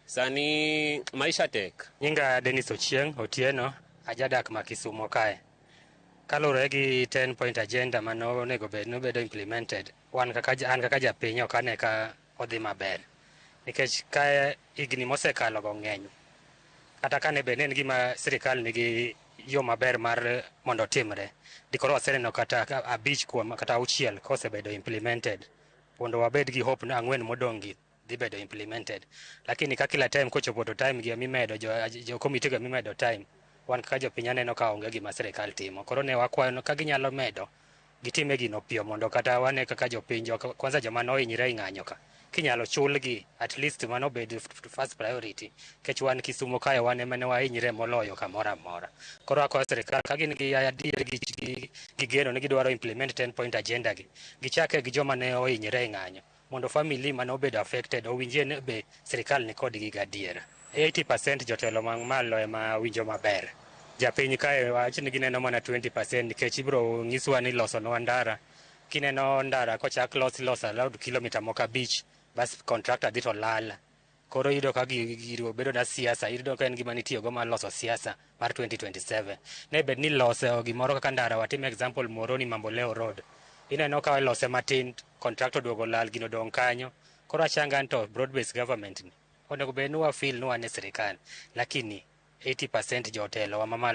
Sani maisha tek. Nyinga Dennis Ochieng Otieno, ajadak ma Kisumo kae. Kaluwore gi 10 point agenda mane onego bed ni obedo implemented, wan kaka an kaka japiny ok ane ka odhi maber. Nikech ka higni mosekalo go ng'eny. Kata kane bed ni en gima sirikal nigi yo maber mar mondo otimre, dikoro waseneno kata abich kuom kata auchiel kosebedo implemented. Mondo wabed gi hope ni ang'wen modong' gi dhi bedo implemented. Lakini ka kila time kochopo to time gi emimedo jo committee go emimedo time, wan kaka jopiny aneno ka onge gima sirikal timo. Koro ne wakwayo ka ginyalo medo, gitime gino piyo mondo kata wane kaka jopiny, kwanza joma nohinyre e ng'anyo ka, kinyalo chulgi at least mano obed first priority. Nikech wan Kisumo kae wan ema ne wahinyre moloyo kamoro amora. Koro akwayo sirikal ka gin gi adier gi geno ni gidwaro implement 10 point agenda gi, gichake gi joma ne ohinyre e ng'anyo mondo family mane obedo affected owinjie ni be sirikal ni kodgi gadiera. 80% jotelo man malo ema winjo maber. Japiny kae wach ni gineno mana 20% nikech ibiro nyiswa ni losonwa ndara. Kineno ndara kochak los iloso around kilomita moko abich, bas contractor dhi to lal. Koro iyudo ka giro bedo na siasa, iyudo ka en gima nitiyogo mar loso siasa mar 2027. Ne bed ni loso gimoro kaka ndara, watim example Muhoroni Mamboleo Road. Ineno ka ilose matin, contractor oduogo lal, gino odong' kanyo. Koro achanga ni to broad based government ni onego bed ni wa feel ni wan e sirikal, lakini 80% jotelo wa mamalo.